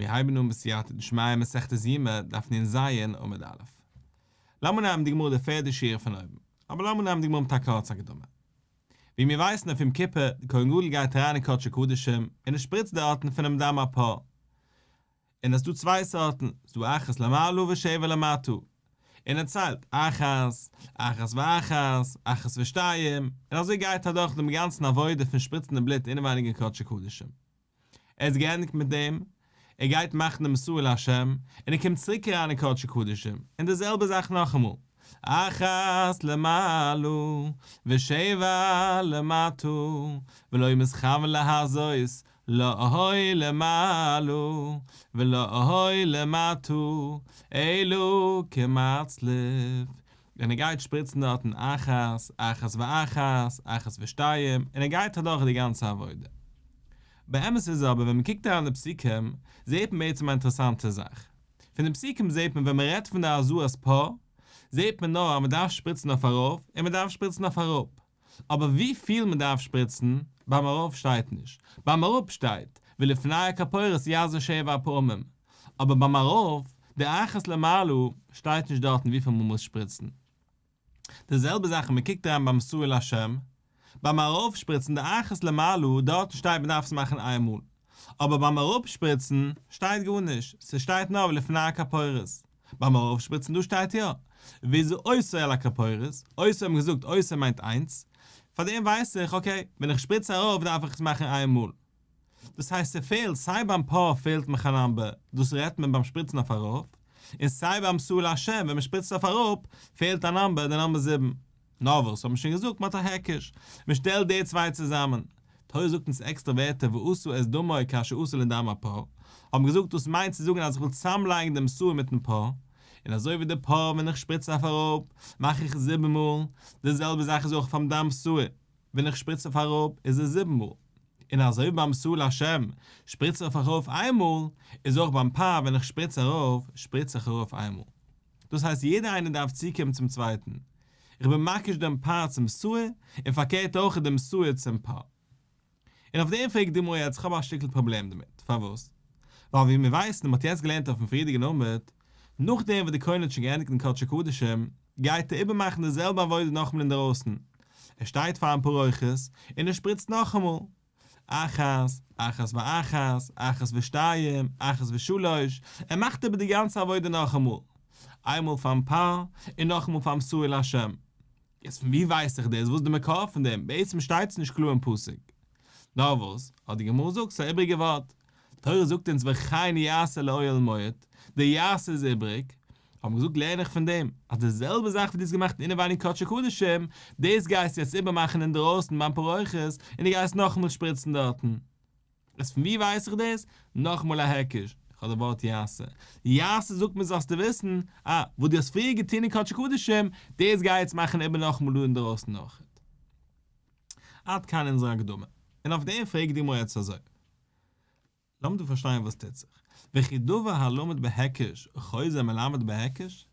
מיר הייבן אן בסייעתא דשמיא מסכת יומא דף נ"ז עמוד א'. לאמיר נעמען די גמרא די פערדע שורה פון אויבן. אבער לאמיר נעמען די גמרא מיט א קורצע הקדמה. ווי מיר ווייסן אויף יום כיפור, די כהן גדול גייט אריין אין קדשי קדשים און ער שפריצט דארטן פונעם דם הפר. און עס איז דא צוויי סארטן, ס'איז דא אחת למעלה ושבע למטה. און ער ציילט, אחת, אחת ואחת, אחת ושתיים, און אזוי גייט ער אדורך דעם גאנצן עבודה פון שפריצן די בלוט אינעווייניג אין קדשי קדשים. ער איז געענדיגט מיט דעם, ער גייט מאכן דעם שעיר להשם, און ער קומט צוריק אריין אין קדשי קדשים, און די זעלבע זאך נאכאמאל, אחת למעלה ושבע למטה, ולא מתכוין להזות לא למעלה ולא למטה, אלא כמצליף, און ער גייט שפריצן דארטן אחת, אחת ואחת, אחת ושתיים, און ער גייט אדורך די גאנצע עבודה. באמת איז אבער ווען מען קוקט אריין די פסוקים, זעט מען בעצם א אינטערעסאנטע זאך. פון די פסוקים זעט מען ווען מען רעדט פון די הזאת פר, זעט מען נאר אז מען דארף שפריצן אויף ארויף און מען דארף שפריצן אויף אראפ. אבער ווי פיל מען דארף שפריצן, ביים ארויף שטייט נישט. ביים אראפ שטייט, ולפני הכפורת יזה שבע פעמים. אבער ביים ארויף, די אחת למעלה, שטייט נישט דארטן וויפיל מען מוז שפריצן. די זעלבע זאך ווען מען קוקט אריין ביים שעיר להשם, ביים ארויפשפריצן די אחת למעלה, דארטן שטייט מען דארף עס מאכן איין מאל. אבער ביים אראפשפריצן שטייט גארנישט, ס'שטייט נאר ולפני הכפורת. ביים ארויפשפריצן דא שטייט יא, והזה אותו על הכפורת, אותו האט מען געזאגט אותו מיינט איינס, פארדעם ווייס איך okay ווען איך שפריץ ארויף דארף איך עס מאכן איין מאל. דאס הייסט ס'פעלט סיי ביים פר פעלט מיך א number, דאס רעדט מען ביים שפריצן אויף ארויף, און סיי ביים שעיר להשם ווען מ'שפריצט אויף אראפ פעלט א number, די number זיבן. נאר וואס האט מען שוין געזאגט, מ'האט א היקש, מ'שטעלט די צוויי צוזאמען. תורה זאגט אונז עקסטערע ווערטער ועשה את דמו כאשר עשה לדם הפר, האט מען געזאגט דאס מיינט צו זאגן אז איך וויל צוזאמלייגן דעם שעיר מיטן פר, און אזוי ווי די פר ווען איך שפריץ אויף אראפ מאך איך זיבן מאל, די זעלבע זאך איז אויך פארן דם שעיר, ווען איך שפריץ אויף אראפ איז עס זיבן מאל, און אזוי ווי ביים שעיר להשם שפריץ איך ארויף איין מאל, איז אויך ביים פר ווען איך שפריץ ארויף שפריץ איך ארויף איין מאל. דאס הייסט יעדער איינער דארף צוקומען צום צווייטן, איך בין מקיש דעם פר צום שעיר, און פארקערט אויך דעם שעיר צום פר. און אויף דעם פרעגט די גמרא יעצט, איך האב א שטיקל פראבלעם דערמיט, פארוואס? ווייל ווי מיר ווייסן און מ'האט יעצט געלערנט אויפן פריערדיגן עמוד, נאכדעם וואס די כהן האט שוין געענדיגט אין קדשי קדשים, גייט ער איבערמאכן די זעלבע עבודה נאכאמאל אינדערויסן, ער שטייט פארן פרוכת און ער שפריצט נאכאמאל, אחת, אחת ואחת, אחת ושתיים, אחת ושלוש, ער מאכט איבער די גאנצע עבודה נאכאמאל, איינמאל פארן פר, און נאכאמאל פארן שעיר להשם. יעצט פון ווי ווייס איך דאס? וואס איז די מקור פון דעם? בעצם שטייט עס נישט קלאר אין פסוק. נאר וואס, האט די גמרא זאגט, ס'איז א איבריגע ווארט. תורה זאגט אונז וכן יעשה לאוהל מועד, די יעשה איז איבריג, האט מען געזאגט לערן איך פון דעם, אז די זעלבע זאך וואס דו האסט געמאכט אינעווייניג קדשי קדשים, דאס גייסטו יעצט איבערמאכן אינדערויסן ביים פרוכת, און דו גייסט נאכאמאל שפריצן דארטן. איז פון ווי ווייס איך דאס? נאכאמאל א היקש, איך האב די ווארט יעשה. יעשה זאגט מיר זאלסטו וויסן, אה, וואס דו האסט פריער געטון אין קדשי קדשים, דאס גיי יעצט מאכן איבער נאכאמאל דא אינדערויסן אויכעט. עד כאן אונזער הקדמה. און אויף דעם פרעגט די גמרא יעצט אזוי. לאמיר דא פארשטיין וואס טוט זיך. וכי דבר הלמד בהיקש חוזר מלמד בהיקש?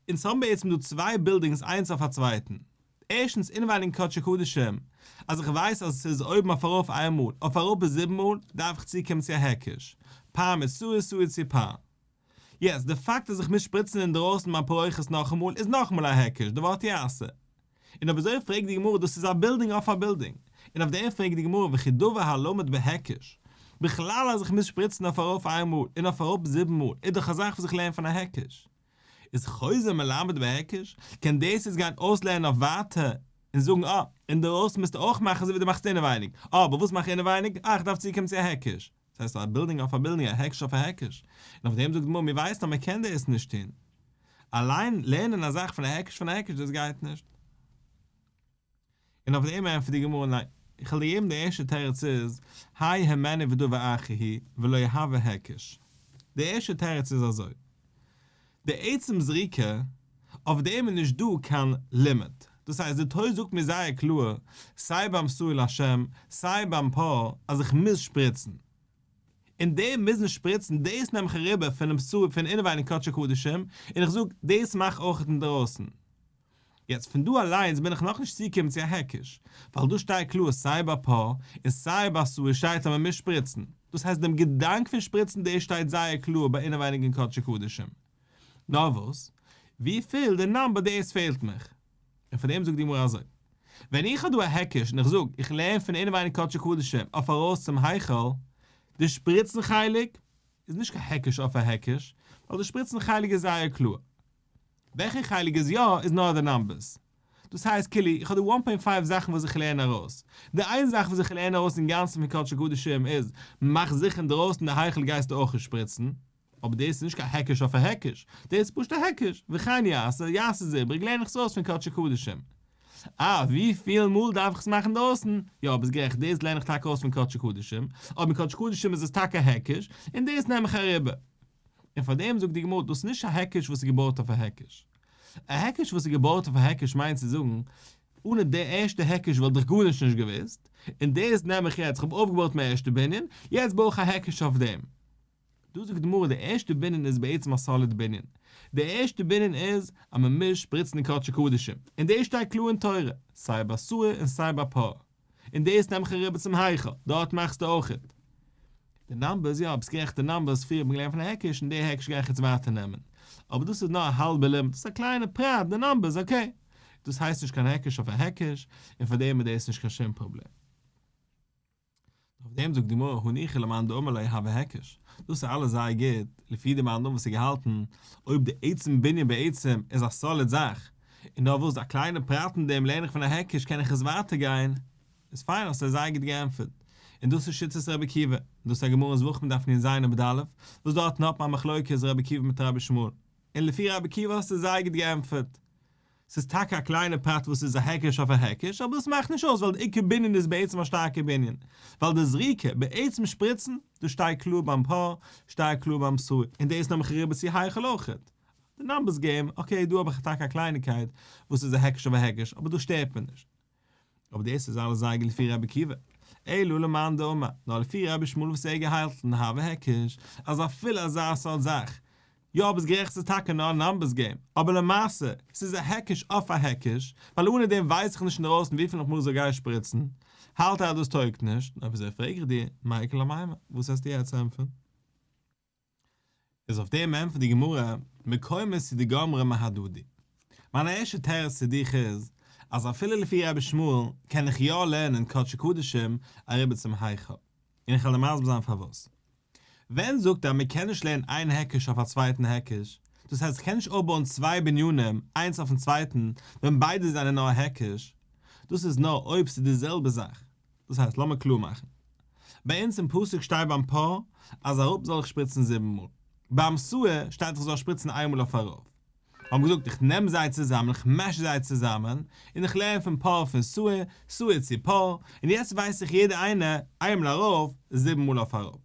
אונז האבן בעצם דא צוויי בילדינגס איינס אויף א צווייטן. ערשטנס אינעווייניג אין קדשי קדשים, אז איך ווייס אז עס איז אויבן אויף ארויף איין מאל, אויף אראפ איז זיבן מאל, דארף איך צוקומען צו א היקש. פר מיט שעיר, שעיר צו פר. יעצט, די פאקט אז איך מוז שפריצן אינדרויסן ביים פרוכת נאכאמאל איז נאכאמאל א היקש, די ווארט יעשה. און אויב אזוי פרעגט די גמרא דאס איז א בילדינג אויף א בילדינג, און אויף דעם פרעגט די גמרא וכי דבר הלמד בהיקש, בכלל אז איך מוז שפריצן אויף ארויף איין מאל און אויף אראפ זיבן מאל איז דאך א זאך וואס איך לערן פון א היקש, איז חוזר מלמד בהיקש, קען דאס יעצט גיין אויסלערנען אויף ווייטער און זאגן אה, אינדערויסן מוזטו אויך מאכן אזוי ווי דו מאכסט אינעווייניג, אה אבער וואס מאך איך אינעווייניג, אה איך דארף צוקומען צו א היקש, דאס הייסט א בילדינג אויף א בילדינג א היקש אויף א היקש, און אויף דעם זאגט די גמרא מיר ווייסן אז מען קען דאס נישט טון, אליין לערנען א זאך פון א היקש פון א היקש דאס גייט נישט. און אויף דעם ענטפערט די גמרא ניין, איך וועל דיר געבן די ערשטע תירוץ איז, האי הימנו ודבר אחר הוא ולא הוי היקש. די ערשטע תירוץ איז אזוי, די עצם זריקה, אויף דעם איז נישט דא קיין לימוד, דאס הייסט די תורה זאגט מיר זייער קלאר, סיי ביים שעיר להשם, סיי ביים פר, אז איך מוז שפריצן. און די מוזן שפריצן, דאס נעם איך אריבער פונעם שעיר פון אינעווייניג קדשי קדשים, און איך זאג, דאס מאך אויך אינדערויסן. יעצט פון דא אליינס בין איך נאכנישט צוגעקומען צו א היקש, ווייל דא שטייט קלאר סיי ביי פר און סיי ביי שעיר שטייט אז מען מוז שפריצן. דאס הייסט דעם געדאנק פון שפריצן דאס שטייט זייער קלאר ביי אינעווייניג אין קדשי קדשים. נאר וואס? וויפיל די נאמבער דאס פעלט מיך. און פאר דעם זאגט די גמרא אזוי. ווען איך האב דא א היקש און איך זאג איך לערן פון אינעווייניג קדשי קדשים אויף ארויס צום היכל, די שפריצן חלק איז נישט קיין היקש אויף א היקש, ווייל די שפריצן חלק איז זייער קלאר. וועלכע חלק איז יא איז נאר די נאמבערס. דאס הייסט כאילו איך האב דא one point five זאכן וואס איך לערן ארויס. די איין זאך וואס איך לערן ארויס אינגאנצן פון קדשי קדשים איז, מאך זיכער אינדרויסן די היכל גייסטו אויך שפריצן. אבער דאס איז נישט קיין היקש אויף א היקש, דאס איז פשוט א היקש, וכן יעשה, יעשה איז איבריג, לערן איך עס אויס פון קדשי קדשים. אה, ווי פיל מאל דארף איך עס מאכן אינדרויסן? יא, ביסט גערעכט, דאס לערן איך טאקע אויס פון קדשי קדשים, אבער אין קדשי קדשים איז עס טאקע א היקש, און דאס נעם איך אריבער. און פאר דעם זאגט די גמרא, דאס איז נישט א היקש וואס איז געבויט אויף א היקש. א היקש וואס איז געבויט אויף א היקש מיינט צו זאגן, אנע די ערשטע היקש וואלט איך גארנישט נישט געוואוסט, און דאס נעם איך יעצט, איך האב אויפגעבויט מיין ערשטע בנין, יעצט בוי איך א היקש אויף דעם. דא זאגט די גמרא די ערשטע בנין איז בעצם א solid בנין, די ערשטע בנין איז אז מען מוז שפריצן אין קדשי קדשים, און דאס שטייט קלאר אין תורה, סיי ביי שעיר און סיי ביי פר, און דאס נעם איך אריבער צום היכל, דארט מאכסטו אויכעט די numbers, יא ביסט גערעכט די numbers פריער האט מען געלערנט פון א היקש און די היקש גיי איך יעצט ווייטער נעמען, אבער דאס איז נאר א האלבע לימוד, דאס איז א קליינע פרט, די numbers okay, דאס הייסט נישט קיין היקש אויף א היקש, און פאר דעם איז דאס נישט קיין שום פראבלעם. אויף דעם זאגט די גמרא הניחא למאן דאמר לא הוי היקש, דאס איז אלעס זייער גוט, לפי די מאן דאמר וואס איז געהאלטן, אויב די עצם בנין בעצם איז א solid זאך, און נאר וואס א קליינע פרט אין דעם לערן איך פון א היקש קען איך עס ווייטער גיין, איז פיין האסטו זייער גוט געענטפערט, און דאס איז שיטת רבי עקיבא, און דאס איז א גמרא אין זבחים דף נ"ז עמוד א', וואס דארטן האט מען א מחלוקת רבי עקיבא מיט רבי ישמעאל, און לפי רבי עקיבא האסטו זייער גוט געענטפערט. ס'איז טאקע א קליינע פרט וואס איז א היקש אויף א היקש, אבער דאס מאכט נישט אויס ווייל די עיקר בנין איז בעצם א שטארקע בנין, ווייל די זריקה, בעצם שפריצן, דאס שטייט קלאר ביים פר, שטייט קלאר ביים שעיר, און דאס נעם איך אריבער צו היכל אויכעט. די numbers game, okay דא האב איך טאקע א קלייניקייט וואס איז א היקש אויף א היקש, אבער דאס שטערט מיר נישט. אבער דאס איז אלעס זייער גוט לפי רבי עקיבא. אלא למאן דאמר, נאר לפי רבי ישמעאל וואס ער געהאלטן הוי היקש, אז אפילו אזא סארט זאך, יא ביסט גערעכט ס'איז טאקע נאר א numbers game, אבער למעשה, ס'איז א היקש אויף א היקש, ווייל אנע דעם ווייס איך נישט אינדערויסן וויפיל איך מוז גיין שפריצן, האלט ער אז דאס טויגט נישט, אויב אזוי פרעג איך דיר, מאי איכא למימר, וואס וועסטו יעצט ענטפערן? איז אויף דעם ענטפערט די גמרא, מקומות הוא דגמרי מהדדי. מיין ערשטע תירוץ צו דיך איז, אז אפילו לפי רבי ישמעאל קען איך יא לערנען קדשי קדשים אריבער צום היכל. און איך וועל דיר מסביר זיין פארוואס. ווען זאגט ער אז מען קען נישט לערנען איין היקש אויף א צווייטן היקש, דאס הייסט איך קען נישט אויפבויען צוויי בנינים איינס אויפן צווייטן ווען ביידע זענען נאר א היקש, דאס איז נאר אויב ס'איז די זעלבע זאך. דאס הייסט, לאמיר קלאר מאכן. ביי אונז אין פסוק שטייט ביים פר אז אראפ זאל איך שפריצן זיבן מאל. ביים שעיר שטייט איך זאל שפריצן איין מאל אויף ארויף. האבן געזאגט איך נעם זיי צוזאמען, איך mash זיי צוזאמען, און איך לערן פון פר פון שעיר, שעיר צו פר, און יעצט ווייס איך יעדע איינע איין מאל ארויף, זיבן מאל אויף אראפ.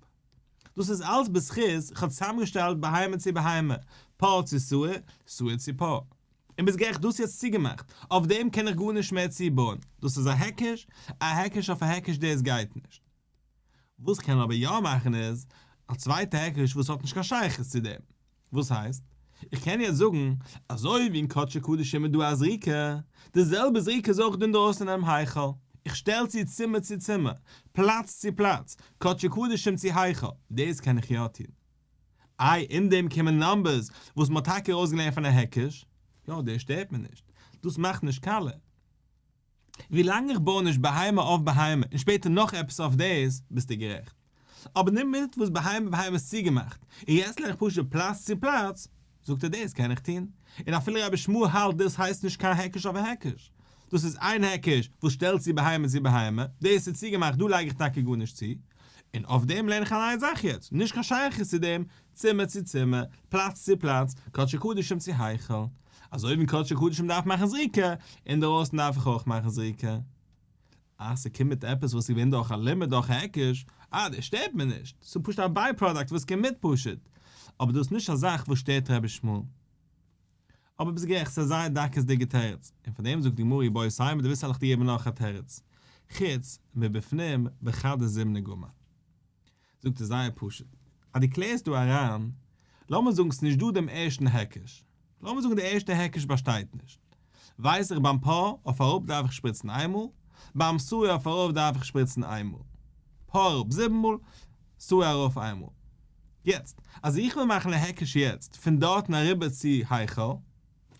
דאס איז אלץ בזכות איך האב צוזאמגעשטעלט בהמה צו בהמה, פר צו שעיר, שעיר צו פר. און ביסט גערעכט דאס יעצט צוגעמאכט, אויף דעם קען איך גארנישט מער צובויען, דאס איז א היקש, א היקש אויף א היקש דאס גייט נישט. וואס כ'קען אבער יא מאכן איז, א צווייטע היקש וואס האט נישט קיין שייכות צו דעם. וואס הייסט? איך קען יעצט זאגן, אזוי ווי אין קדשי קדשים איז דא א זריקה, די זעלבע זריקה איז אויך דא אינדרויסן אינעם היכל. איך שטעל צו צימער צו צימער, פלאץ צו פלאץ, קדשי קדשים צו היכל, דאס קען איך יא טון. איי אין דעם קומען numbers וואס מ'האט טאקע ארויסגעלערנט פון א היקש? יא, דאס שטערט מיר נישט. דאס מאכט נישט קאלע. ווילאנג איך בוי נישט בהמה אויף בהמה און שפעטער נאך עפעס אויף דאס, ביסטו גערעכט. אבער די מינוט וואס בהמה בהמה איז צוגעמאכט, און יעצט לערן איך פשוט פלאץ צו פלאץ, זאגט ער דאס קען איך טון. און אפילו רבי ישמעאל האלט דאס הייסט נישט קיין היקש אויף א היקש. דאס איז איין היקש וואס שטעלט צו בהמה צו בהמה, דאס איז צוגעמאכט דא לייג איך טאקע גארנישט צו. און אויף דעם לערן איך א נייע זאך יעצט, נישט קיין שייכות צו דעם, צימער צו צימער, פלאץ צו פלאץ, קדשי קדשים צו היכל. אזוי ווי אין קדשי קדשים דארף מאכן זריקה, אינדערויסן דארף איך אויך מאכן זריקה. אה, ס'קומט מיט עפעס וואס איז געווען דורך א לימוד דורך א היקש, אה, דאס שטערט מיר נישט, ס'איז פשוט א by-product וואס קומט מיט פשוט. אבער דאס איז נישט א זאך וואס שטערט רבי ישמעאל. אבער ביסט גערעכט, ס'איז א זייער דקות'דיגע תירוץ, און פאר דעם זאגט די גמרא איבעית אימא, דו ווילסט וועל איך דיר געבן נאך א תירוץ, חוץ מבפנים בחדא זימנא גמר. זאגט ער זייער פשוט, אז דו קלערסט דא אריין, לאמיר זאגן ס'איז נישט דא דעם ערשטן היקש, לאמיר זאגן די ערשטע היקש באשטייט נישט, ווייס איך ביים פר אויף אראפ דארף איך שפריצן איינמאל, ביים שעיר אויף ארויף דארף איך שפריצן איינמאל, פר אראפ זיבן מאל. שעיר ארויף איינמאל. יעצט, אז איך וויל מאכן א היקש יעצט פון דארטן אריבער צו היכל,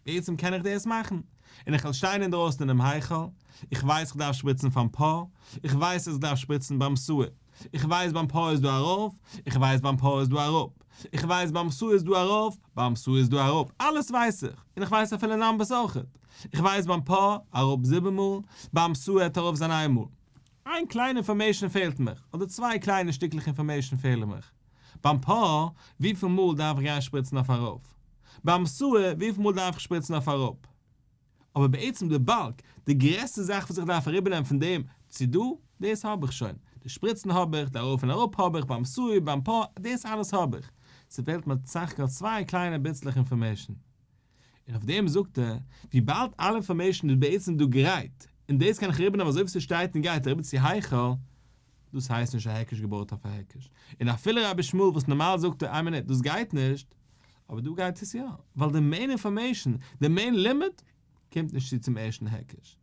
בעצם קען איך דאס מאכן, און איך וועל שטיין אינדרויסן אינעם היכל, איך ווייס איך דארף שפריצן פארן פר, איך ווייס אז איך דארף שפריצן ביים שעיר, איך ווייס ביים פר איז דא ארויף, איך ווייס ביים פר איז דא אראפ, איך ווייס ביים שעיר איז דא ארויף, ביים שעיר איז דא אראפ, אלעס ווייס איך, און איך ווייס אפילו numbers אויכעט, איך ווייס ביים פר אראפ זיבן מאל, ביים שעיר וועט ארויף זיין איין מאל. איין קליינע information פעלט מיך, אדער צוויי קליינע שטיקלעך information פעלן מיך. ביים פר, וויפיל מאל דארף איך גיין שפריצן אויף ארויף? ביים שעיר, וויפיל מאל דארף איך שפריצן אויף אראפ? אבער בעצם די bulk, די גרעסטע זאך וואס איך דארף אריבערנעמען פון דעם צו דא, דאס האב איך שוין. די שפריצן האב איך, די ארויף און אראפ האב איך, ביים שעיר, ביים פר, דאס אלעס האב איך. ס'פעלט מיר סך הכל צוויי קליינע ביצלעך information. און אויף דעם זאגט ער, וויבאלד אלע information איז בעצם דא גרייט, און דאס קען איך אריבערנעמען אזוי ווי ס'שטייט און גייט אריבער צו היכל, דאס הייסט נישט א היקש געבויט אויף א היקש. און אפילו רבי ישמעאל וואס נארמאל זאגט ער איין מינוט דאס גייט נישט, אבער דא גייט עס יא, ווייל די main information, די main לימוד, קומט נישט צו צום ערשטן היקש.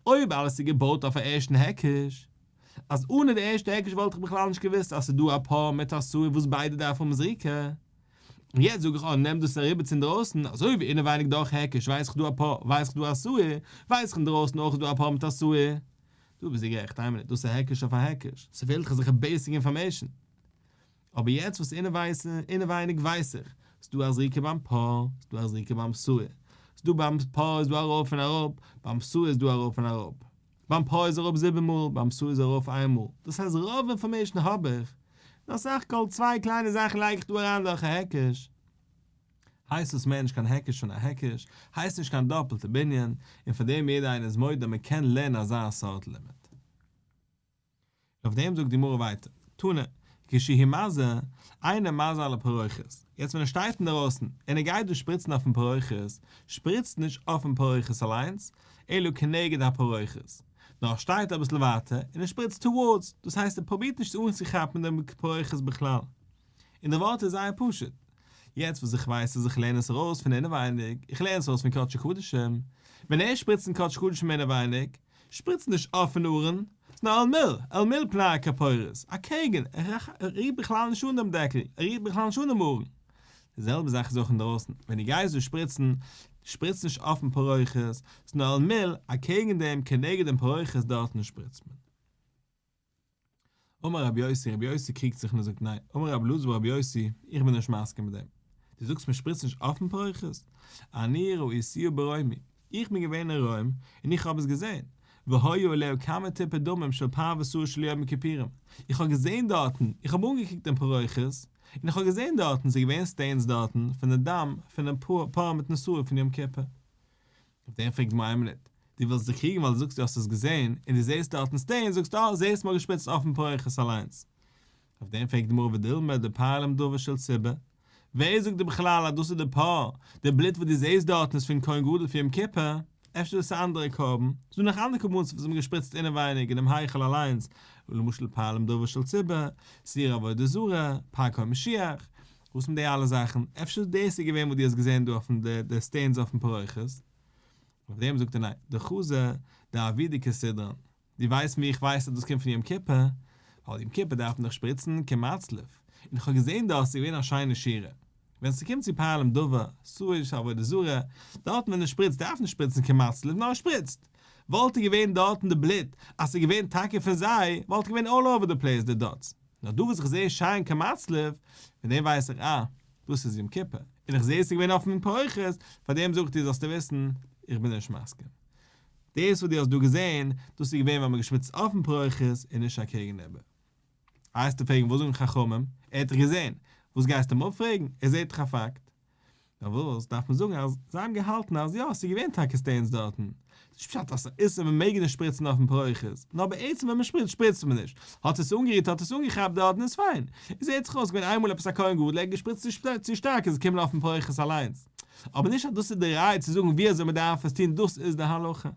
אויב אלעס איז געבויט אויף א ערשטן היקש, אז אנע די ערשטע היקש וואלט איך בכלל נישט געוואוסט אז ס'איז דא א פר מיט א שעיר וואס ביידע דארפן האבן זריקה. און יעצט זאג איך אה נעם דאס אריבער צו אינדרויסן, אזוי ווי אינעווייניג דורך היקש ווייס איך דא א פר, ווייס איך דא א שעיר, ווייס איך אינדרויסן אויך איז דא א פר מיט א שעיר. דא ביסטו גערעכט, איין מינוט, דאס איז א היקש אויף א היקש, ס'פעלט דאך אזעלכע basic information. אבער יעצט וואס אינעווייניג ווייס איך, ס'דא א זריקה ביים פר, ס'דא א זריקה ביים שעיר, ס'דא ביים פר איז דא ארויף און אראפ, ביים שעיר איז דא ארויף און אראפ. ביים פר איז אראפ זיבן מאל, ביים שעיר איז ארויף איין מאל. דאס הייסט רוב information האב איך, נאר סך הכל צוויי קליינע זאכן לייג איך דא אריין דורך א היקש. הייסט עס מער נישט קיין היקש פון א היקש, הייסט נישט קיין דאפלטע בנין, און פאר דעם יעדער איינער איז מודה מען קען לערנען אזא סארט לימוד. אויף דעם זאגט די גמרא ווייטער, תנא, כשהוא מזה, אינו מזה על הפרוכת, יעצט ווען ער שטייט אינדערויסן און ער גייט דא שפריצן אויפן פרוכת, שפריצט נישט אויפן פרוכת אליינס, אלא כנגד הפרוכת, נאר ער שטייט אביסל ווייטער און ער שפריצט towards, דאס הייסט ער פרובירט נישט אנצוכאפן דעם פרוכת בכלל. און די ווארט איז זייער פשוט. יעצט וואס איך ווייס אז איך לערן עס ארויס פון אינעווייניג, איך לערן עס ארויס פון קדשי קדשים, ווען ער שפריצט אין קדשי קדשים אינעווייניג, שפריצט נישט אויפן ארון, נאר אל מול, אל מול פני הכפורת, אקעגן, ער רירט בכלל נישט אן דעם דעקל, ער רירט בכלל נישט אן דעם ארון. די זעלבע זאך איז אויך אינדרויסן, ווען דו גייסט דא שפריצן, שפריץ נישט אויפן פרוכת, נאר אל מול, אקעגן דעם, כנגד דעם פרוכת דארטן שפריצט מען. אמר רבי יוסי, רבי יוסי קריגט זיך און ער זאגט ניין, אמר רבי אלעזר ברבי יוסי, איך בין נישט מסכים מיט דעם. דו זאגסט מען שפריצט נישט אויפן פרוכת? אני ראיתיה ברומי, איך בין געווען אין רוים און איך האב עס געזען, והיו עליה כמה טיפי דמים של פר ושעיר של יום הכיפורים, איך האב געזען דארטן, איך האב אנגעקוקט דעם פרוכת, און איך האב געזען דארטן, ס'איז געווען stains דארטן פון די דם פונעם פר מיטן שעיר פון יום כיפור. אויף דעם פרעגט גמרא איין מינוט, דו ווילסט זיך קריגן ווייל דו זאגסט דו האסט עס געזען, און דו זעסט דארטן stain, זאגסטו אה, זעסט מ'האט געשפריצט אויפן פרוכת אליינס. אויף דעם פרעגט די גמרא ודילמא דפר למדבר של ציבור, ווער זאגט דיר בכלל אז דאס איז די פר, די בלוט וואס דו זעסט דארטן איז פון כהן גדול פון יום כיפור, אפשר איז עס א אנדערע קרבן, ס'איז דא נאך אנדערע קרבנות וואס האבן געשפריצט אינעווייניג אינעם היכל אליינס, למשל פר למדבר של ציבור, שעיר עבודה זרה, פר כהן משיח, וואס מיט די אלע זאכן? אפשר דאס איז געווען וואס דו האסט געזען דא אויפן די stains אויפן פרוכת? אויף דעם זאגט ער ניין, דחזא דעבידא כסדרן, דו ווייסט פון ווי איך ווייס אז דאס קומט פון יום כיפור? ווייל יום כיפור דארף מען דאך שפריצן כמצלף, און איך האב געזען דארט ס'איז געווען א שיינע שורה. ווען ס'קומט צו פר למדבר, שעיר של עבודה זרה, דארטן ווען ער שפריצט דארף נישט שפריצן כמצלף נאר ער שפריצט. וואלט געווען דארטן די בלוט אז ס'איז געווען טאקע פון זיי, וואלט געווען all over the place די dots. נאר דא וואס איך זעה שיין כמצלף, פון דעם ווייס איך אה, דאס איז יום כיפור, און איך זעה עס איז געווען אויפן פרוכת, פאר דעם זאג איך דיר זאלסטו וויסן, איך בין נישט מסכים. דאס וואס דו האסט דא געזען, דאס איז געווען ווען מ'האט געשפריצט אויפן פרוכת און נישט אקעגן איבער. הייסטו פרעגן וואס זאגן חכמים? ער האט דאך געזען, וואס גייסטו אים אפפרעגן? ער זעט דאך א פאקט. נאר וואס דארף מען זאגן אז זיי האבן געהאלטן אז יא ס'איז געווען טאקע stains דארטן, ס'נישט פשט אז ס'איז איסור מען מעג נישט שפריצן אויפן פרוכת, נאר בעצם ווען מ'שפריצט שפריצט מען נישט, האט עס אנגערירט האט עס אנגעכאפט דארטן איז פיין, עס זעט זיך אויס געווען איינמאל עפעס א כהן גדול ער האט געשפריצט צו שטארק איז געקומען אויפן פרוכת אליינס, אבער נישט אז דאס איז די ראיה צו זאגן ווי אזוי מ'דארף עס טון דאס איז די הלכה.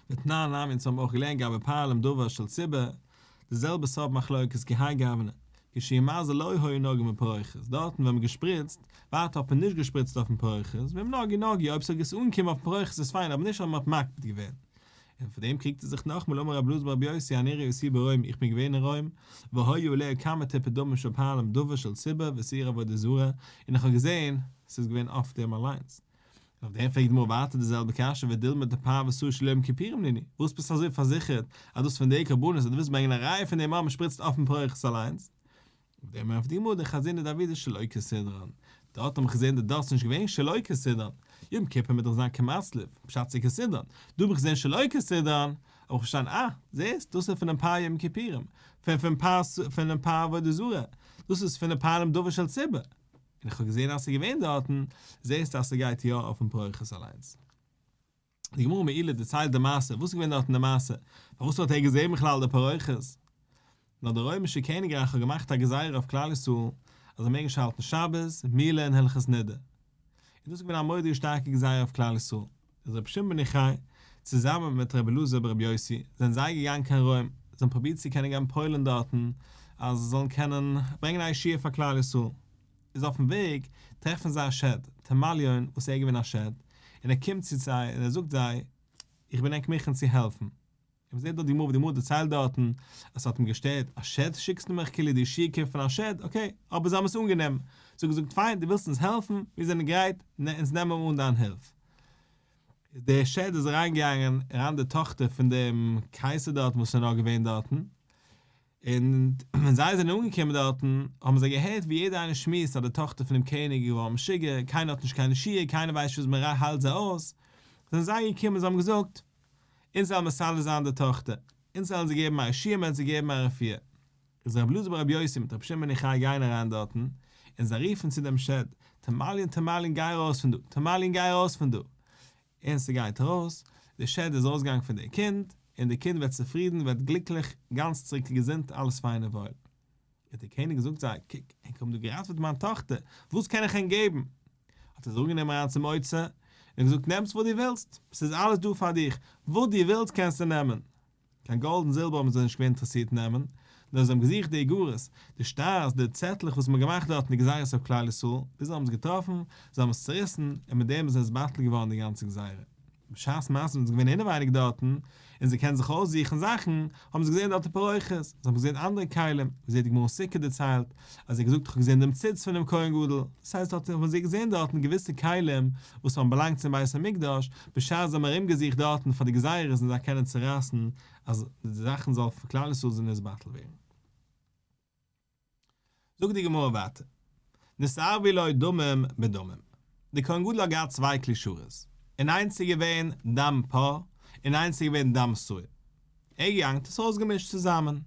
ותנן נמי אונז האבן אויך געלערנט גבי פר למדבר של ציבור, די זעלבע סארט מחלוקת כי האי גוונא, כשהוא מזה לא היו נוגעין בפרוכת, דארטן ווען מ'האט געשפריצט, ווייטער האט מען נישט געשפריצט אויפן פרוכת, ואם נגעו נגעו אויב ס'איז אנגעקומען אויפן פרוכת איז פיין אבער נישט אז מ'האט מקפיד געווען. און פון דעם קריגט ער זיך נאכמאל אמר רבי אלעזר ברבי יוסי אני ראיתיו ברוים איך בין געווען אין רוים והיו עליה כמה טיפי דמים של פועלים דבר של ציבור ושעיר עבודה זרה און איך האב געזען ס'איז געווען אויף דעם אליינס. און אויף דעם פרעגט די גמרא ווייטער די זעלבע קשיא ודילמא דפר ושעיר של יום כיפורים נינהו, וואס ביסטו אזוי פארזיכערט אז דאס פון די קרבנות אז דו ווילסט ברענגען א ראיה פון דעם אז מ'שפריצט אויפן פרוכת אליינס? אויף דעם ענטפערט די גמרא דחזינהו דעבידי שלא כסדרן, דארט האב איך געזען די דאס איז נישט געווען שלא כסדרן, יום כיפור מוז דאך זיין כמצליף, פשט ס'איז כסדרן, דא האב איך געזען שלא כסדרן, האב איך פארשטאנען אה, זעסט, דאס איז פונעם פר יום כיפורים, פון פון פר פונעם פר עבודה זרה, דאס איז פונעם פועלים דבר של ציבור, און איך האב געזען אז ס'איז געווען דארטן, זעסט אז ס'גייט יא אויפן פרוכת אליינס. די גמרא מעילה דערציילט די מעשה, וואס איז געווען דארט אין די מעשה? פארוואס האט ער געזען בכלל די פרוכת? נאר די רוימישע קעניגרייך האט געמאכט א גזירה אויף כלל ישראל אז זיי מעגן נישט האלטן שבת, מילה און הלכות נידה. און דאס איז געווען א מורא'דיגע שטארקע גזירה אויף כלל ישראל. איז רבי שמעון בן יוחאי, צוזאמען מיט רבי אלעזר ברבי יוסי, זענען זיי געגאנגען קיין רוים, זיי האבן פרובירט צו קענען גיין פועל'ן דארטן, אז זיי זאלן קענען ברענגען א ישועה פאר כלל ישראל. איז אויפן וועג טרעפן זיי א שד, תמליון, וואס ער איז געווען א שד, און ער קומט צו זיי און ער זאגט זיי, איך בין ענק מוכן צו העלפן. און מ'זעט דארט די גמרא ווי די גמרא דערציילט דארטן אז ס'האט אים געשטערט, א שד שיקסטו מיך כאילו די ישועה קומט פון א שד, אקעי, אבער זיי האבן עס אנגענומען, זיי האבן געזאגט פיין, דו ווילסט אונז העלפן, מיר זענען גרייט, אונז נעמען אן דיין הילף. דער שד איז אריינגעגאנגען אריין די טאכטער פון דעם קייסער דארטן וואס איז נאר געווען דארטן, און ווען זיי זענען אנגעקומען דארטן, האבן זיי געהערט ווי יעדער איינער שמועסט אז די טאכטער פונעם קעניג איז געווארן משוגע, קיינער האט נישט קיין ישועה, קיינער ווייסט נישט וואס מען היילט זיי אויס, זענען זיי געקומען און זיי האבן געזאגט, אונז וועלן מסדר זיין די טאכטער, אונז וועלן זיי געבן א ישועה, מען וועט זיי געבן א רפואה. איז רבי אלעזר ברבי יוסי מיט רבי שמעון בן יוחאי גייען אריין דארטן, און זיי רופן צו דעם שד, תמליון תמליון גיי ארויס פון דא, תמליון גיי ארויס פון דא, און ס'גייט ארויס, די שד איז ארויסגעגאנגען פון די קינד, און די קינד ווערט צופרידן, ווערט גליקליך, גאנץ צוריק געזונט, אלעס פיין און וואויל. האט דער קעניג געזאגט זיי, קוק, ענק האבן דא געראטעוועט מיין טאכטער, וואס קען איך ענק געבן? האט ער זיי אנגענומען אריין צום אוצר, און געזאגט, נעמטס וואס דו ווילסט, ס'איז אלעס דא פאר דיך, וואס דו ווילסט קענסטו נעמען. קיין גאלד און זילבער האבן זיי נישט געווען אינטערעסירט נעמען, נאר זיי האבן געזוכט די איגרות, די שטרות, די צעטלעך וואס מ'האט געמאכט דארטן די גזירות אויף כלל ישראל, ביז זיי האבן עס געטראפן, זיי האבן עס צעריסן, און מיט דעם איז נתבטל געווארן די גאנצע גזירה. בשעת מעשה ווען זיי געווען אינעווייניג דארטן, און זיי קענען זיך אויסזוכן זאכן, האבן זיי געזען דארט די פרוכת, זיי האבן געזען אנדערע כלים, ווי אזוי די גמרא אין סוכה דערציילט, אז ער האט געזאגט איך האב געזען דעם ציץ פונעם כהן גדול, דאס הייסט דארט האבן זיי געזען דארטן געוויסע כלים וואס האבן באלאנגט צום בית המקדש, בשעת זיי האבן ארום געזוכט דארטן פאר די גזירות און זיי קענען צורייסן אז די זאכן זאל פון כלל ישראל זאל נתבטל ווערן. זאגט די גמרא ווייטער, נתערבו לו דמים בדמים, דער כהן גדול האט געהאט צוויי כלי שרת, און איינס איז געווען דם פר און איינס איז געווען דם שעיר, ער איז געגאנגען האט עס אויסגעמישט צוזאמען,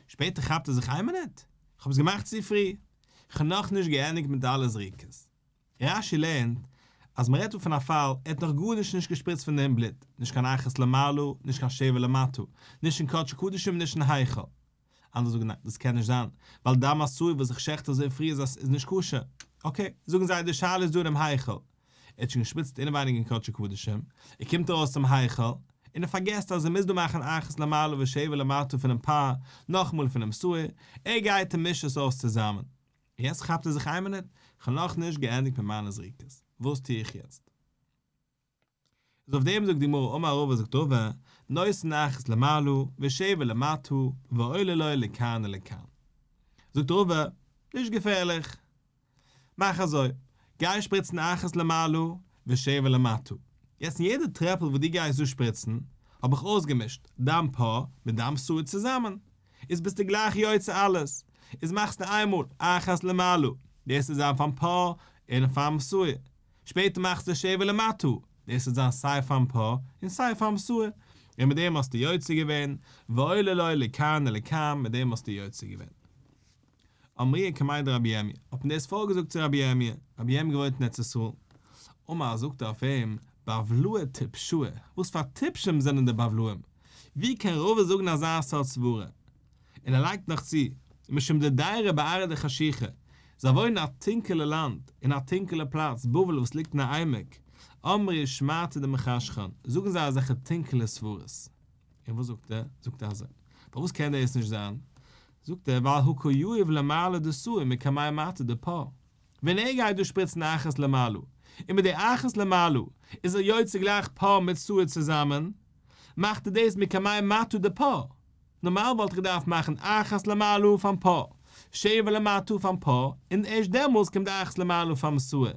שפעטער כאפט ער זיך איין מינוט, איך האב עס געמאכט צו פרי, איך האב נאכנישט געענדיגט מיט אלע זריקות. רש"י לערנט אז מען רעדט דא פון א פאל, ער האט נאך גארנישט נישט געשפריצט פון דעם בלוט, נישט קיין אחת למעלה, נישט קיין שבע למטה, נישט אין קדשי קדשים נישט אין היכל. אנדערע זאגן ניין, דאס קען נישט זיין, ווייל דם השעיר וואס איך שעכט אזוי פרי איז איז נישט כשר. אקעי, זאגן זיי די שאלה איז דא אינעם היכל. ער האט שוין געשפריצט אינעווייניג אין קדשי קדשים, ער קומט ארויס צום היכל, און ער פארגעסט אז ער מוז דא מאכן אחת למעלה ושבע למטה פונעם פר, נאכאמאל פונעם שעיר, ער גייט און מישט עס אויס צוזאמען. יעצט כאפט ער זיך איין מינוט, כ'האב נאכנישט געענדיגט מיט מיינע זריקות, וואס טו איך יעצט? איז אויף דעם זאגט די גמרא אמר רבא זאגט רבא, נותן אחת למעלה ושבע למטה ועולה לו לכאן ולכאן. זאגט רבא, נישט געפערליך, מאך אזוי, גיי שפריצן אחת למעלה ושבע למטה, יעצט אין יעדע טרעפל וואס דו גייסט דא שפריצן, האב איך אויסגעמישט דם פר מיט דם שעיר צוזאמען, איז ביסטו גלייך יוצא אלעס, איז מאכסטו איינמאל אחת למעלה, דאס וועט זיין פארן פר און פארן שעיר, שפעטער מאכסטו שבע למטה, דאס וועט זיין סיי פארן פר און סיי פארן שעיר, און מיט דעם האסטו יוצא געווען, ועולה לו לכאן ולכאן, מיט דעם האסטו יוצא געווען. אמרוה קמיה דרבי ירמי', האט מען דאס פארגעזאגט צו רבי ירמי', רבי ירמי' געוואוינט אין ארץ ישראל, אמר זאגט ער אויף אים, בבלאי טפשאי, וואס פאר טיפשים זענען די בבלאים, ווי קען רבא זאגן אזא סארט סברה? און ער לייגט נאך צו, משום דדיירי בארעא דחשיכא, זיי וואוינען אין א טונקעלע לאנד, אין א טונקעלע פלאץ, בבל וואס ליגט אין א עמק, אמרי שמעתא דמחשכן, זאגן זיי אזעלכע טונקעלע סברות. און וואס זאגט ער? זאגט ער אזוי, פארוואס קען דאס נישט זיין? זאגט ער, ווייל הא קא יהיב למעלה דשעיר מקמי מטה דפר, ווען ער גייט דא שפריצן אחת למעלה, און מיט די אחת למעלה איז ער יוצא גלייך פר מיט שעיר צוזאמען. מאכט ער דאס מקמי מטה דפר. נארמאל וואלט איך געדארפט מאכן אחת למעלה פארן פר, שבע למטה פארן פר, און ערשט דעמאלס קומט די אחת למעלה פארן שעיר.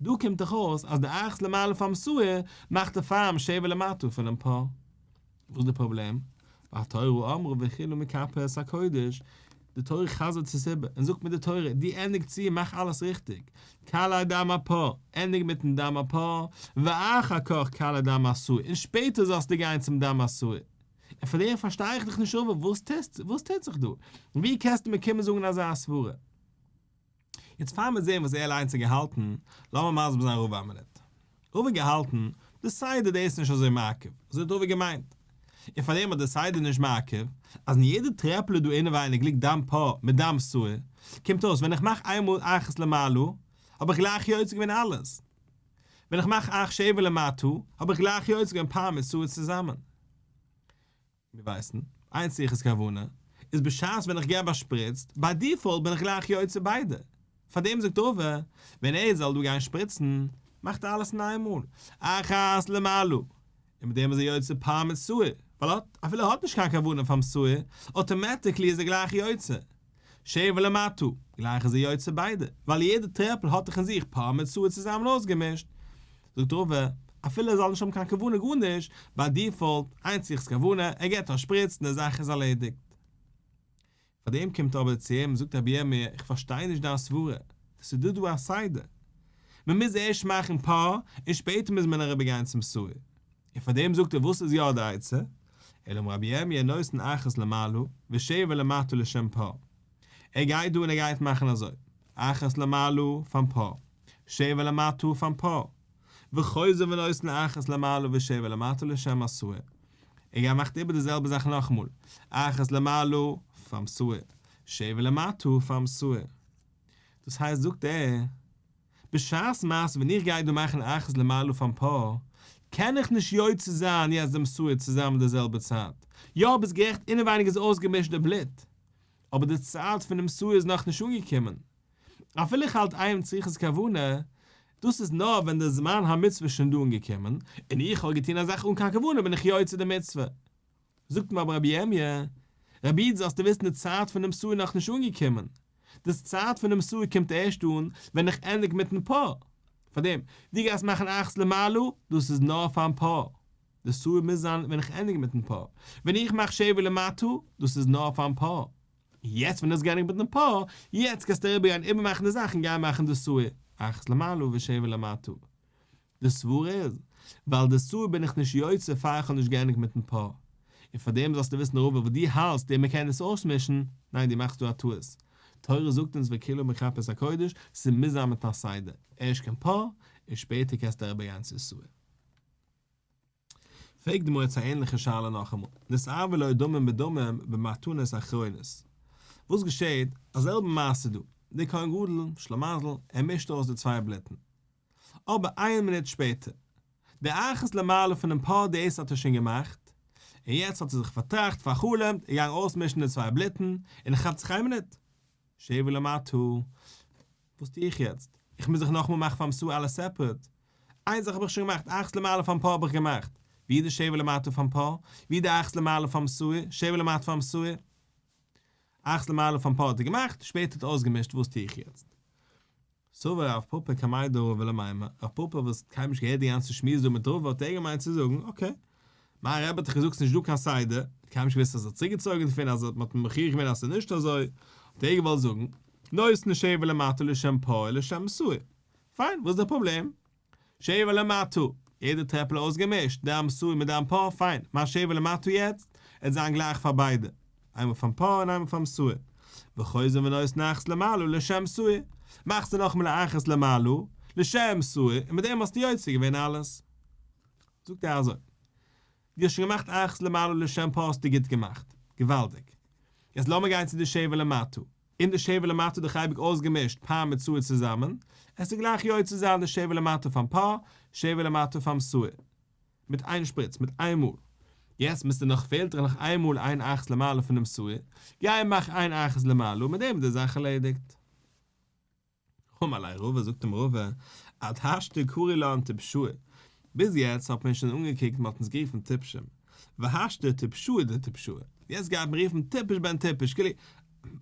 דא קומט דאך אויס אז די אחת למעלה פארן שעיר מאכט ער פארן שבע למטה פונעם פר. וואס איז די פראבלעם? והתורה אמרה וכלה מכפר את הקודש, די תורה חזר'ט עס איבער און זאגט מיר די תורה, דו ענדיג צו און מאך אלעס ריכטיג, כלה דם הפר, ענדיג מיטן דם הפר, ואחר כך כלה דם השעיר, און שפעטער זאלסטו גיין צום דם השעיר. און פאר דעם פארשטיי איך דיך נישט רבא, וואס טוסט, וואס טוט זיך דא? ווי קענסטו מיר קומען זאגן אזא סברה? יעצט פאר מיר זעהן וואס ער אליינס האט געהאלטן, לאמיר מסביר זיין רבא א מינוט. רבא האט געהאלטן, די סדר דאס איז נישט אזוי מעכב, אזוי האט רבא געמיינט. און פאר דעם האט די סדר נישט מעכב, אז אין יעדע טרעפעלע דא אינעווייניג ליגט דם פר מיט דם שעיר, קומט אויס ווען איך מאך איינמאל אחת למעלה, האב איך גלייך יוצא געווען אלעס. ווען איך מאך אך שבע למטה, האב איך גלייך יוצא געווען פר מיט שעיר צוזאמען. מיר ווייסן, אין צריכת כוונה, איז בשעת ווען איך געב א שפריץ, ביי default בין איך גלייך יוצא ביידע. פארדעם זאגט רבא, ווען ער זאל דא גיין שפריצן, מאכט ער אלעס אין איין מאל, אחת למעלה, און מיט דעם איז ער יוצא פר מיט שעיר, ווייל האט, אפילו ער האט נישט קיין כוונה פאר'ן שעיר, automatically איז ער גלייך יוצא. שבע למטה, גלייך איז ער יוצא ביידע, ווייל יעדע טרעפל האט דאך אין זיך פר מיט שעיר צוזאמען אויסגעמישט. זאגט רבא, אפילו ער זאל נישט האבן קיין כוונה גארנישט, ביי default, אין צריכת כוונה, ער געבט א שפריץ און די זאך איז ארלעדיגט. פאר דעם קומט אבער צו אים זאגט רבי ירמי' איך פארשטיי נישט דיין סברה, עס איז דא דא א סדר, מען מוז ערשט מאכן פר און שפעטער מוז מען אריבער גיין צום שעיר, און פאר דעם זאגט ער וואס איז יא די עצה, אלא אמר רבי ירמי' נותן אחת למעלה ושבע למטה לשם פר, ער גייט דא און ער גייט מאכן אזוי, אחת למעלה פארן פר, שבע למטה פארן פר, וחוזר ונותן אחת למעלה ושבע למטה לשם השעיר, ער גייט מאכט איבער די זעלבע זאך נאכאמאל, אחת למעלה פארן שעיר, שבע למטה פארן שעיר. דאס הייסט זאגט ער, בשעת מעשה ווען איך גיי דא מאכן אחת למעלה פארן פר, קען איך נישט יוצא זיין יעצט דעם שעיר צוזאמען די זעלבע צייט, יא ביסט גערעכט אינעווייניג איז אויסגעמישט די בלוט, אבער די צייט פונעם שעיר איז נאכנישט אנגעקומען. אפילו איך האלט אין צריכת כוונה, דאס איז נאר ווען די זמן המצוה איז שוין דא אנגעקומען, און איך האב געטון א זאך אן קיין כוונה בין איך יוצא די מצוה. זאגט אים אבער רבי ירמי', רבי איד זאלסטו וויסן די צייט פונעם שעיר איז נאכנישט אנגעקומען, די צייט פונעם שעיר קומט ערשט אן ווען איך ענדיג מיטן פר. פארדעם, דו גייסט מאכן אחת למעלה, דאס איז נאר פארן פר. די שעיר מוז זיין ווען איך ענדיג מיטן פר. ווען איך מאך שבע למטה, דאס איז נאר פארן פר. יעצט ווען דו האסט געענדיגט מיטן פר, יעצט קענסטו אריבערגיין איבערמאכן די זאך און גיין מאכן די שעיר, אחת למעלה ושבע למטה. די סברה איז, ווייל די שעיר בין איך נישט יוצא פאר איך האב נישט געענדיגט מיטן פר. און פאר דעם זאלסטו וויסן רבא וואס דו האלטסט דער מ'קען עס אויסמישן, ניין דו מאכסט דא א טעות. תורה זאגט אונז וכלה מכפר את הקודש, ס'מוז זיין מיט א סדר, ערשט קומט פר, און שפעטער קענסטו אריבערגיין צו שעיר. פרעגט די גמרא יעצט א ענליכע שאלה נאכאמאל, נתערבו לו דמים בדמים במתנות אחרונות, וואס געשעט, א זעלבע מעשה דא, דער כהן גדול, שלמזל, ער מישט אויס די צוויי בלוטן, אבער איין מינוט שפעטער, די אחת למעלה פונעם פר דאס האט ער שוין געמאכט, און יעצט האט ער זיך פארטראכט, פאר'חלומ'ט, געגאנגען אויסמישן די צוויי בלוטן, און ער כאפט זיך איין מינוט, שבע למטה, וואס טו איך יעצט? איך מוז דאך נאכאמאל מאכן פאר'ן שעיר אלעס separate. איין זאך האב איך שוין געמאכט, אחת למעלה פאר'ן פר האב איך געמאכט. ווי איז די שבע למטה פאר'ן פר? ווי איז די אחת למעלה פאר'ן שעיר? שבע למטה פאר'ן שעיר? אחת למעלה פאר'ן פר האט ער געמאכט, שפעטער האט ער אויסגעמישט, וואס טו איך יעצט? סבר רב פפא קמיה דרבא למימר, רב פפא וואס האט קיינמאל נישט געהערט די גאנצע שמועס דא מיט רבא האט ער געמיינט צו זאגן, okay, מיין רבי האט דאך געזאגט ס'נישט דא קיין סדר, האט קיינמאל נישט געוואוסט אז ער האט צוריקגעצויגן דערפון אז מ'האט אים מוכיח געווען אז ס'איז נישט אזוי, האט ער געוואלט זאגן, נותן שבע למטה לשם פר ולשם שעיר. פיין, וואס איז די פראבלעם? שבע למטה, יעדע טרעפל אויסגעמישט, דם שעיר מיט דם פר, פיין, מיין שבע למטה יעצט, עט זיין גלייך פאר ביידע, איינמאל פארן פר און איינמאל פארן שעיר. וחוזר ונותן אחת למעלה לשם שעיר, מאכסטו נאכאמאל א אחת למעלה, לשם שעיר, און מיט דעם האסטו יוצא געווען אלעס. זאגט ער אזוי, דו האסט שוין געמאכט אחת למעלה לשם פר האסטו גוט געמאכט, געוואלדיג. יעצט לאמיר גיין צו די שבע למטה. אין די שבע למטה דאך אייביג אויסגעמישט פר מיט שעיר צוזאמען, עס איז גלייך יוצא זיין די שבע למטה פארן פר, שבע למטה פארן שעיר. מיט איין שפריץ, מיט איין מאל. יעצט מוזטו נאך פעלט דיך נאך איין מאל איין אחת למעלה פונעם שעיר, גיי מאך איין אחת למעלה און מיט דעם איז די זאך ערלעדיגט. אמר ליה רבא זאגט אים רבא, עד השתא קרי לן טפשאי. ביז יעצט האט מען שוין אנגעקוקט מען האט אונז גערופן טיפשים, והשתא טיפשא דטיפשא, יעצט גייט מען רופן טיפש בן טיפש, כאילו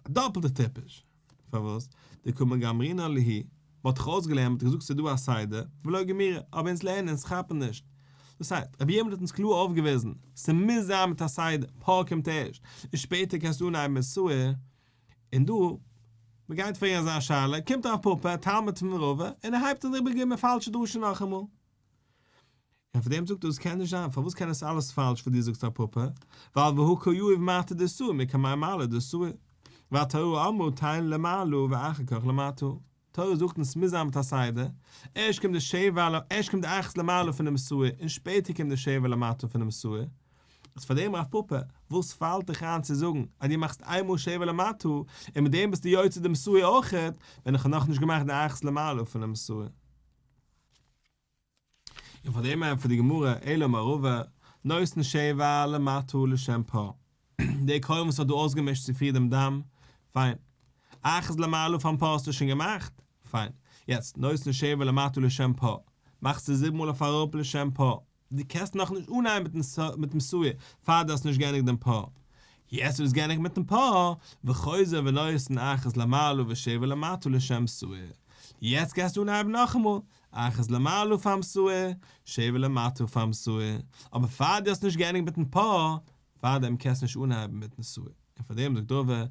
דאפלטע טיפש. פארוואס? דקא מגמרינן להו, מען האט דאך אויסגעלערנט, מען האט געזאגט ס'איז דא א סדר, ולא גמירי, אבער אונז לערנען, אונז כאפן נישט. דאס הייסט, רבי ירמי' האט אונז קלאר אויפגעוויזן, ס'מוז זיין מיט א סדר, פר קומט ערשט, און שפעטער קענסטו אנהייבן מיט שעיר, און דא, מען גייט פרעגן אזא שאלה, קומט רב פפא, תלמיד פון רבא, און ער הייבט אן איבערגעבן א פאלשע דרשה נאכאמאל. און פאר דעם זאגט ער דאס קען נישט זיין, פארוואס קען עס אלעס פאלש וואס דו זאגסט רב פפא, ווייל והא קא יהיב מטה דשעיר מקמי מעלה דשעיר, והתורה אמרה תן למעלה ואחר כך למטה, תורה זאגט אונז ס'מוז זיין מיט א סדר, ערשט קומט די שבע ערשט קומט די אחת למעלה פונעם שעיר און שפעטער קומט די שבע למטה פונעם שעיר, איז פאר דעם רב פפא, וואס פאלט דיך איין צו זאגן אז דו מאכסט איינמאל שבע למטה און מיט דעם ביסטו יוצא דעם שעיר אויכעט, ווען איך האב נאכנישט געמאכט די אחת למעלה פונעם שעיר. און פאר דעם ענטפערט די גמרא, אלא אמר רבא, נותן שבע למטה לשם פר. דער כהן וואס האט דא אויסגעמישט צו פרי דעם דם, פיין. אחת למעלה פארן פר האסטו שוין געמאכט? פיין. יעצט, נותן שבע למטה לשם פר. מאכסטו זיבן מאל אויף אראפ לשם פר. דו קענסט נאכנישט אנהייבן מיטן שעיר פאר דו האסט נישט געענדיגט דעם פר. יעצט דו האסט געענדיגט מיטן פר, וחוזר ונותן אחת למעלה ושבע למטה לשם שעיר. יעצט קענסטו אנהייבן נאכאמאל, אחת למעלה פארן שעיר, שבע למטה פארן שעיר, אבער פאר דו האסט נישט געענדיגט מיטן פר, פארדעם קענסטו נישט אנהייבן מיטן שעיר. און פארדעם זאגט רבא,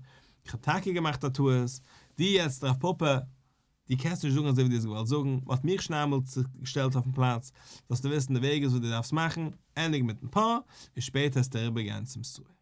איך האב טאקע געמאכט א טעות, דו יעצט רב פפא, דו קענסט נישט זאגן אזוי ווי דו האסט געוואלט זאגן, מען האט מיך שוין איינמאל געשטעלט אויפן פלאץ, זאלסטו וויסן די וועג איז וואס דו דארפסט מאכן, ענדיג מיטן פר, און שפעטער וועסטו אריבערגיין צום שעיר.